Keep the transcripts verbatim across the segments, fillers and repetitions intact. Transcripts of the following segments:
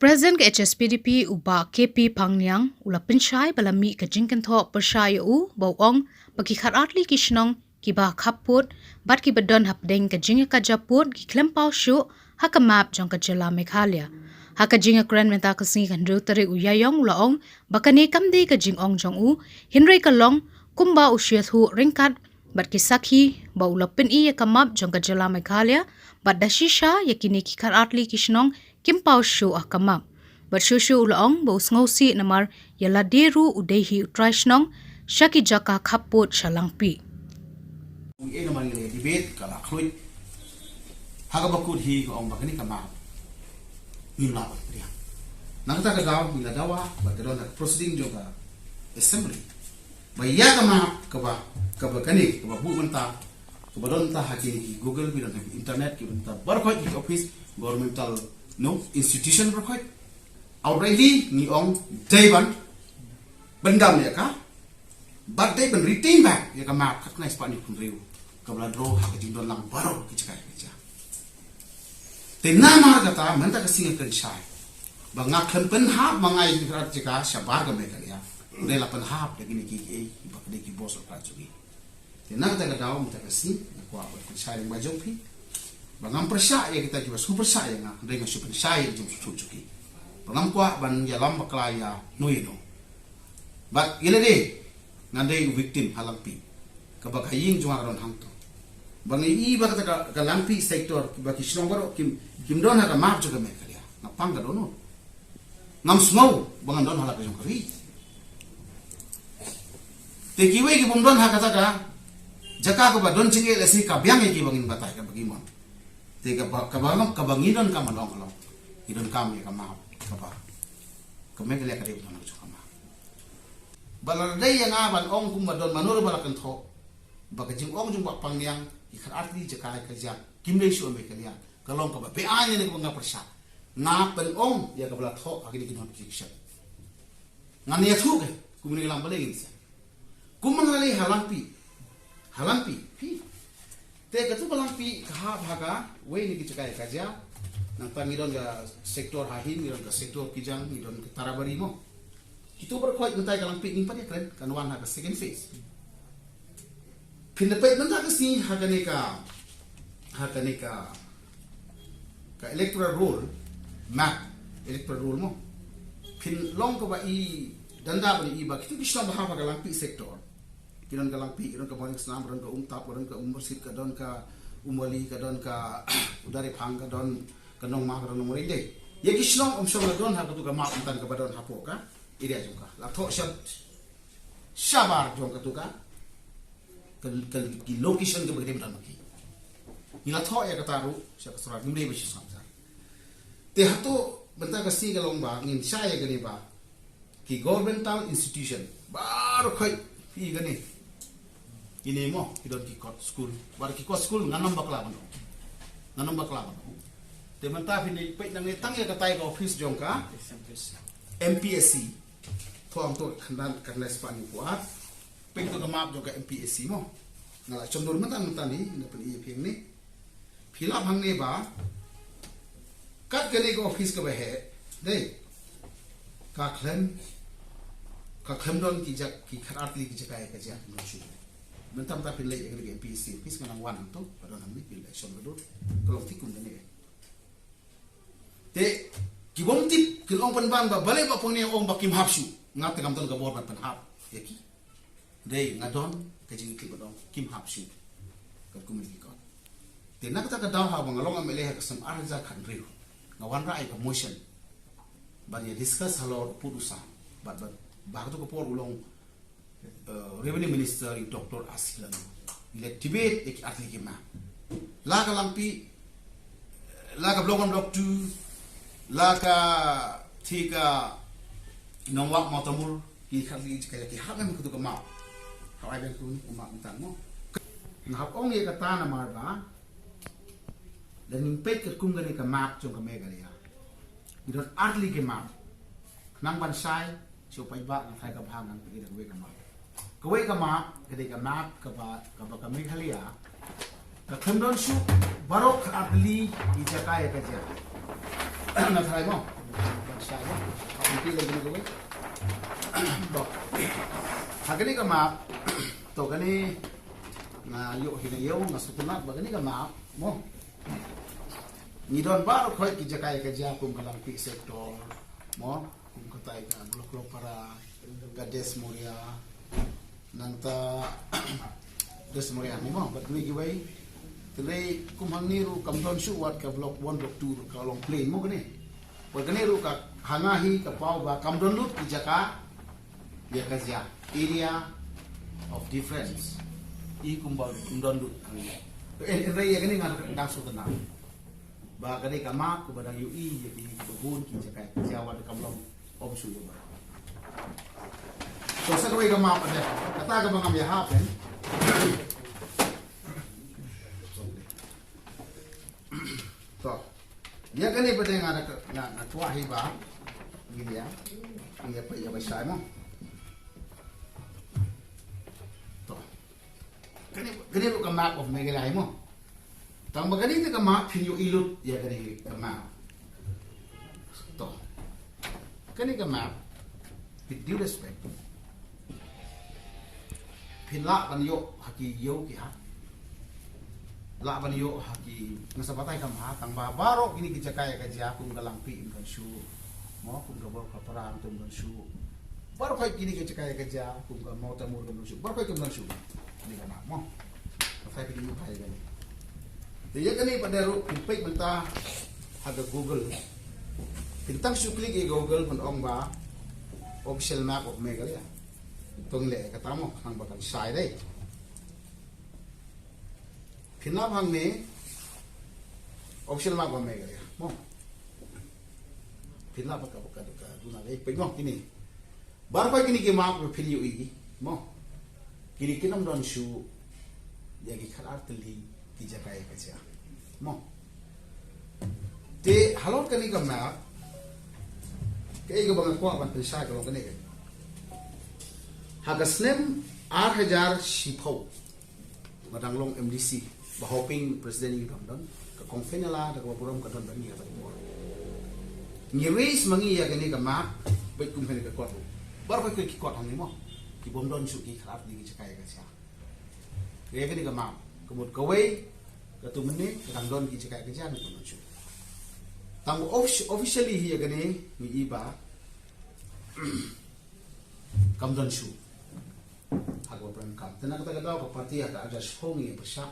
President ka H S P D P u Bah K P Pangniang u la pynshai ba la mih ka jingkynthoh pyrshah ïa u ba u ong ba ki khatartylli ki shnong kiba khappud bad kiba don hapdeng ka jingïakajia pud ki khlem paw shuh ha ka map jong ka jylla Meghalaya. Ha ka jingïakren mynta ka sngi ka hynriew tarik u Ïaïong u la ong ba kane kam dei ka jingong jong u, hynrei ka long kumba u shu ïathuh ryngkat bad ki sakhi ba u la pyni ïa ka map jong ka jylla Meghalaya bad da shisha ïa kine ki khatartylli ki shnong kim paw shuh ha ka map. Bad shuh shuh u la ong ba u sngewsih namar ïa lade ruh u dei hi u trai shnong sha ki jaka khappud sha Langpih. Ong e namar ngi la debate ka la khluit. Ha kaba kut hi ka ong ba kane ka map ngim lah ban pdiang. Na kata ka daw ngi la dawa ba ka don ka proceeding jong ka assembly ba ïa ka map kaba, kaba kane kaba buh mynta, kaba don mynta ha ki, ki Google, ki don ha internet, ki don mynta baroh khoit ki office governmental, no, institution baroh khoit. Already ngi ong dei ban pyndam ïa ka, bad dei ban retain back ïa ka map khatnai spah hynñiew phew hynriew kaba la draw ha ka jingdon lang baroh ki jaka ki jaka. Te namar kata mynta ka sngi nga kren shai ba nga khlem pynhap ma nga ïa ki krat jaka shabar ka Meghalaya. Dei la pynhap da kine ki, ki, ba ka dei ki boss of krat jong ngi. Te na kata ka daw mynta ka sngi nga kwah ban pynshai lyngba jong phi ba ngam pyrshah ïa kita kiba shu pyrshah ïa nga, hynrei nga shu pynshai ïa ka jingsngewthuh jong ki. Ba ngam kwah ban ïalam bakla ïa no ïa no. Bad ïa lade nga dei u victim ha Langpih kaba ka ïing jong nga ka don hangto. Ba nga i ba kata ka, ka Langpih sector ba ki shnong baroh kim, kim don ha ka map jong ka Meghalaya. Nga pang ka dohnud. Ngam sngew ba ngan don ha la ka jong ka ri. Te kiwei ki bym don ha kata ka jaka kaba don jingeh lehse ka biang ïa ki ba ngin batai kaba ki mon. Te kaba, kaba ngam, kaba ngi donkam ban ong ka long, ngi donkam ïa ka map kaba, ka Meghalaya ka dei ban don ha ka jong ka map. Ba la dei ïa nga ban ong kumba don mano ruh ba la kynthoh ba ka jingong jong Bah Pangniang ki khatartylli jaka ïa ka jia kim dei shuh ha Meghalaya. Ka long kaba beaiñ ne kaba nga pyrshah. Nga pynong ïa kaba la thoh ha kine ki notification. Ngan ïathuh ka kumne lam balei ngin sa. Kumba nga lei ha Langpih. Ha Langpih phi. Te katu ka Langpih ka hap ha kawei na ki jaka ïa ka jia. Nangta ngi don ka sector ha Hin, ngi don ka sector Kijang, ngi don ka Tarabari mo. Kitu baroh khoit mynta ka Langpih ngim pat ïakren, kan wan ha ka second phase. Phin da peit mynta ka sngi ha kane ka, ha kane ka, ka electoral roll, map electoral roll mo. Phin long kaba i danda ba i ba kitu ki shnong ba hap ha ka Langpih sector. Ki don ka Langpih, ki don ka Mawryngknam, ka don ka Umtap, ka don ka Ummyrsiet, ka don ka Umwali, ka don ka Udariephang, ka don ka Nongma, ka don Nongmawlai dei. Ïa ki shnong ym shong la don ha katu ka map mynta kaba don hapoh ka area jong ka. La thoh sha shabar jong katu ka, ka, ka, ki location kaba ki dei ban don ma ki. Ngi la thoh ïa kata ruh sha ka Sorkar, ngim dei ba shisha. Te hato mynta ka sngi ka long ba ngin shai ïa kane ba ki governmental institution baroh khoit phi kane. Ine mo ki don ki kot skul, baroh ki kot skul ngan ym bakla ban ong. Ngan ym bakla ban ong. Te mynta phin ïa peit nangne tang ïa katai ka office jong ka M P S C. Thoh hangto khyndai, khyndai spah hynñiew phew ar. Peit to ka map jong ka M P S C mo. Nga la shon dur mynta mynta ni, nga pyn-i ïa phi hangne. Phi lap hangne ba kat kane ka office kaba heh, dei, ka khlem, ka khlem don ki jak, ki khatartylli ki jaka ïa ka jia, ki don shuh. Mynta mynta phin leit ïa kane ka M P S C office, nga nang wan hangto, ba don hangne, phin leit shon ka dur, ka long thik kum kane. Te ki bym tip ki la ong pynban ba balei ba pynban ong ba kim hap shuh. Nga te ngam don ka bor ban pynhap ïa ki. Dei nga don ka jingkit ba dong kim hap shuh. Katkum ki kot. Te na kata ka daw haba nga long M L A ha ka snem ar hajar khathynriew, nga wanrah ïa ka motion ban ïa discuss halor u pud u sam. Bad, bad ba ha katu ka por u long uh, Revenue Minister i Doctor Asilo. I la debate ïa ki artylli ki map. La ka Langpih, la ka Block One, Block Two, la ka thika Nongwah, Mawtamur, ki khatartylli ki jaka ki hap em katu ka map. Hap ai ben katu ka map mynta mo. Nga hap ong ïa kata namar ba lada ngim peit katkum kane ka map jong ka Meghalaya, ngi don artylli ki map. Khnang ban shai sha u paidbah, nga tharai ka bha ngan pyni da kawei ka map. Kawei ka map ka dei ka map kaba, kaba ka Meghalaya ka khlem don shuh baroh khatartylli ki jaka ïa ka jia. Nga tharai mo. Iti lagi na kawei. To. Ha kane ka map. To kane nga ïoh hi na ïew nga sngewtynnat ba kane ka map mo. Ngi don baroh khoit ki jaka ïa ka jia kum ka Langpih sector mo. Kum katai ka Block Lawpara, ka Des Moria, nangta Des Moria ni mo, bad kiwei kiwei. Te dei kum hangne ruh kam don shuh wat ka Block One, Block Two ruh ka long plain mo kane. Bad kane ruh ka ha nga hi ka paw ba kam don lut ki jaka ïa ka jia, area of difference. I kumba kam don lut hangne. Eh, hynrei ïa kane nga dang sngewtynnat ba ka dei ka map kaba dang ïohi ïa ki, kiba bun ki jaka ïa ka jia wat kam long ym shu ïoh ba. To sa kawei ka map pat de. Kata kaba ngam ïahap eh. To. Ïa kane pat de nga da ka, nga, nga kwah hi ba ngin ïa, ngin ïa peit ïa ba shai mo. To. Kane, kane ruh ka map of Meghalaya mo. Tang ba kane te ka map phin ïohi lut ïa kane ka map. To. Kane ka map, with due respect, phin lah ban ïoh ha ki ïew ki hat. Lah ban ïoh ha ki, nga sa batai kam ha, tang ba baroh kine ki jaka ïa ka jia kum ka Langpih ym don shuh. Mo kum ka Block Lawpara ym don shuh. Baroh khoit kine ki jaka ïa ka jia kum ka Mawtamur kam don shuh. Baroh khoit kam don shuh. Kane ka map mo. Ka phai ka dei u phai kane. Te ïa kane pat de ruh phin peit mynta ha ka Google. Phin tang shu click ïa Google phin ong ba official map of Meghalaya. To ngi leh kata mo khnang ba kan shai dei. Phin lap hangne official map of Meghalaya mo. Phin lap ka, ka, ka duna dei peit mo kine. Baroh khoit kine ki map ruh phin ïohi mo. Kine kin ym don shuh ïa ki khatar tylli ki jaka ïa ka jia mo. Te halor kane ka map kaei kaba nga kwah ban pynshai ka long kane ka. Ha ka snem ar hajar shiphew, nga dang long M D C, Bah Hoping president ïa ka dong, ka kong Fenella da kaba burom ka don bad ngi ha kata ka por. Ngi raise ma ngi ïa kane ka map, bad kum kane ka kot ruh. Baroh khoit ki kot hangne mo. Ki bym don shuh ki khatar tylli ki jaka ïa ka jia. Ïa kane ka map, ka mut kawei, katu mynne ka dang don ki jaka ïa ka jia ne kam don shuh. Tang offic-, officially hi ïa kane ngi i ba kam don shuh. Ha kaba pyndonkam. Te na kata ka daw ka party ha ka ar hajar shiphew ngi ïa pyrshah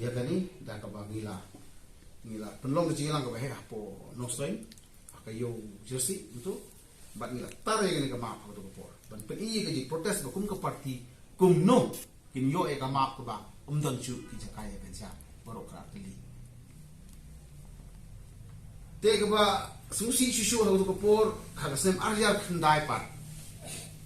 ïa kane da kaba ngi la, ngi la pynlong ka jingïalang kaba heh hapoh Nongstoiñ ha ka ïew Jersey uto. Bad ngi la tar ïa kane ka map ha kato ka por ban pyni ïa ka jingprotest ba kum ka party kumno kin ïoh ïa ka map kaba ym don shuh ki jaka ïa ka jia baroh khatar tylli. Te kaba sngewsih shuh shuh ha kato ka por, ha ka snem ar hajar khyndai pat,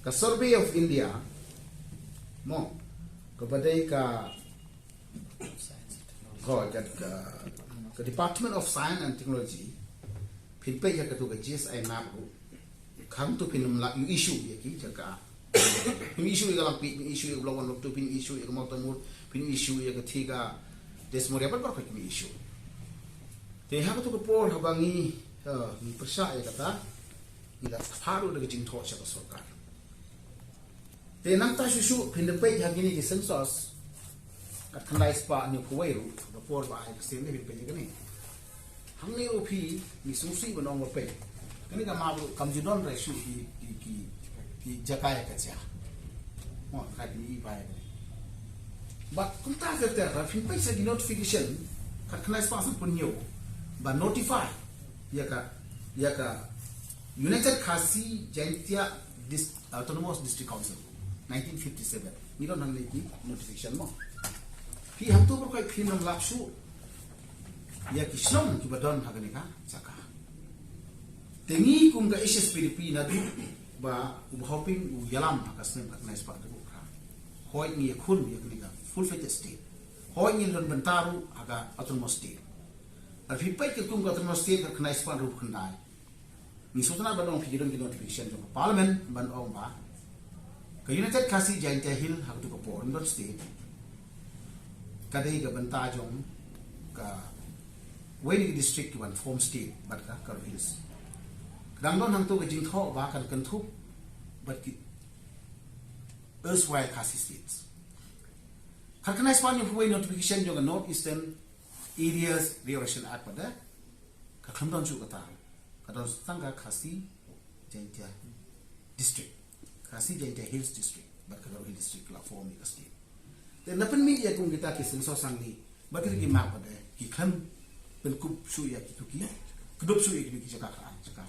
ka Survey of India mo, kaba dei ka, hooid, ka, ka, ka Department of Science and Technology, phin peit ha kato ka G S I map ruh. Kham tu phin ym lah ïohi shuh ïa ki jaka. Phin ïohi shuh ïa ka Langpih, phin ïohi shuh ïa ka Block One, Block Two, phin ïohi shuh ïa ka Mawtamur, phin ïohi shuh ïa ka thika Des Moria, baroh khoit phin ïohi shuh. Te ha kato ka por haba ngi, eh, ngi pyrshah ïa kata, ngi la phah ruh da ka jingthoh sha ka sorkar. Te nangta shuh shuh phin da peit ha kine ki census, khatkhyndai spah hynñiewphew wei ruh, ka por ba ai ka seng ne phin peit ïa kane. Hangne ruh phi, ngi sngewsih ban ong ba peit. Kane ka map ruh kam ju don re shuh ki, ki, ki, ki jaka ïa ka jia. Mo, ka dei i ba ïa kane. Bad kumta ka ter, phin peit sa ki notification, khatkhyndai spah sanphew hynñiew, ba notify ïa ka, ïa ka United Khasi Jaintia Dis-, Autonomous District Council, nineteen fifty-seven. Ngi don hangne ki notification mo. Phi hangto baroh khoit phin ym lap shuh ïa ki shnong kiba don ha kane ka jaka. Te ngi kum ka H S P D P naduh ba u Bah Hoping u ïalam ha ka snem khatkhyndai spah hynñiewphew phra, hooid ngi ïakhun ïa kane ka full-fledged state. Hooid ngi don bynta ruh ha ka autonomous state. Ar phi peit ka kum ka autonomous state khatkhyndai spah hynñiewphew khyndai. Ngi sngewtynnat ban ong phi ki don ki notification jong ka Parliament ban ong ba ka United Khasi Jaintia Hill ha katu ka por ym don state. Ka dei ka bynta jong kawei na ki district ki wan form state bad ka Garo Hills. Ka dang don hangto ka jingthoh ba kan kynthup bad ki erstwhile Khasi states. Khatkhyndai spah hynñiewphew wei notification jong ka North Eastern Areas Reorganization Act pat de ka khlem don shuh kata. Ka don tang ka Khasi Jaintia District, Khasi Jaintia Hills District bad ka Garo Hills District, ka la form ïa ka state. Te na pynmih ïa kum kita ki seng sosang ni bad kita ki map pat de ki khlem pynkup shuh ïa kitu ki, kdup shuh ïa kitu ki jaka ka, jaka